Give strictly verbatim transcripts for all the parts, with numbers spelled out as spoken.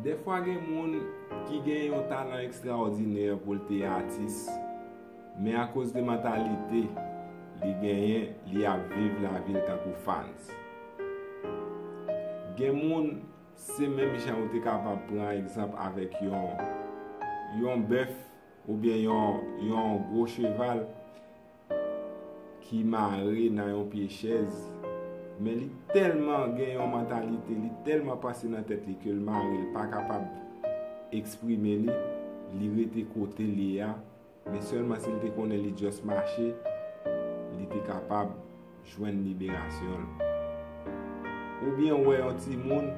Dèfwa gen moun ki gen yon talan ekstraòdinè pou l te atis, men akoz de mantalite li genyen, li ap viv lavi l tankou fans. Gen moun, se menm jan ou te kapab pran egzanp avèk yon, yon bèf oubyen yon, yon gwo cheval ki mare nan yon pye chèz, men li tèlman gen yon mantalite, li tèlman panse nan tèt li ke l mare, l pa kapab eksprime li, li rete kote l ye a, men sèlman si l te konnen li just mache, li te kapab jwenn liberasyon l. Oubyen w wè yon timoun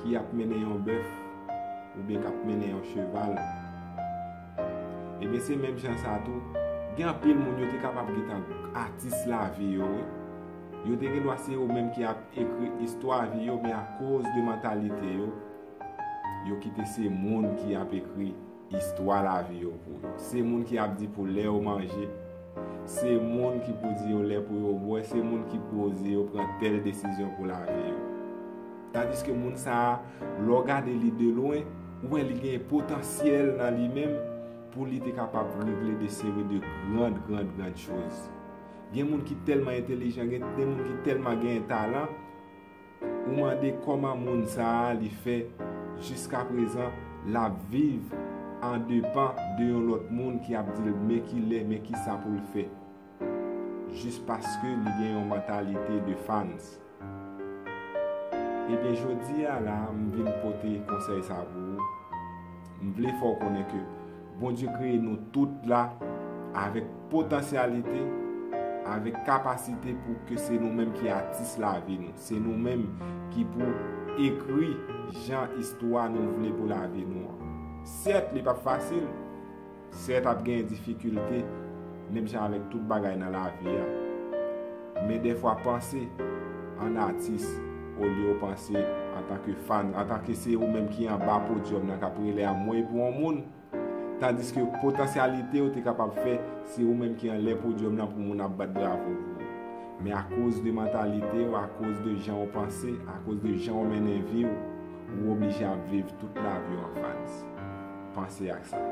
ki ap mennen yon bèf, oubyen k ap mennen yon cheval. Ebyen, se menm jan sa tou. Gen anpil moun yo te kapab gentan atis lavi yo, wi. Yo te gen dwa se yo menm ki ap ekri istwa vi yo, men akoz de mantalite yo, yo kite se moun ki ap ekri istwa lavi yo pou yo. Se moun ki ap di pou lè yo manje, se moun ki pou di yo lè pou yo bwè, se moun ki pou di yo pran tèl desizyon pou lavi yo. Tandiske moun sa a, lè w gade li de lwen, ou wè li gen potansyèl nan li menm pou li te kapab regle de seri de grand, grand, grand choz. Gen moun ki tèlman entelijan, gen, gen moun ki tèlman gen talan, ou mande kòman moun sa a li fè jiska prezan l ap viv an depan de yon lòt moun ki ap di l men ki lè, men ki sa pou l fè. Jis paske li gen yon mantalite de fans. Ebyen, jodi a la, m vin pote konsèy sa pou ou. M vle fè w konnen ke Bondye kreye nou tout la avèk potansyalite, avèk kapasite pou ke se nou menm ki atis lavi nou. Se nou menm ki pou ekri jan istwa nou vle pou lavi nou an. Sèt, li p ap fasil. Sèt, ap gen difikilte, menm jan avèk tout bagay nan lavi a. Men dèfwa, panse an atis olye w panse antanke fan, antanke se ou menm ki anba podyòm nan k ap rele anmwey pou yon moun. Tandiske potansyalite w te kapab fè, se ou menm ki anlè podyòm nan pou moun ap bat bravo pou ou. Men akoz de mantalite w, akoz de jan w panse, akoz de jan w mennen vi w, ou oblije ap viv tout lavi w an fans. Panse ak sa.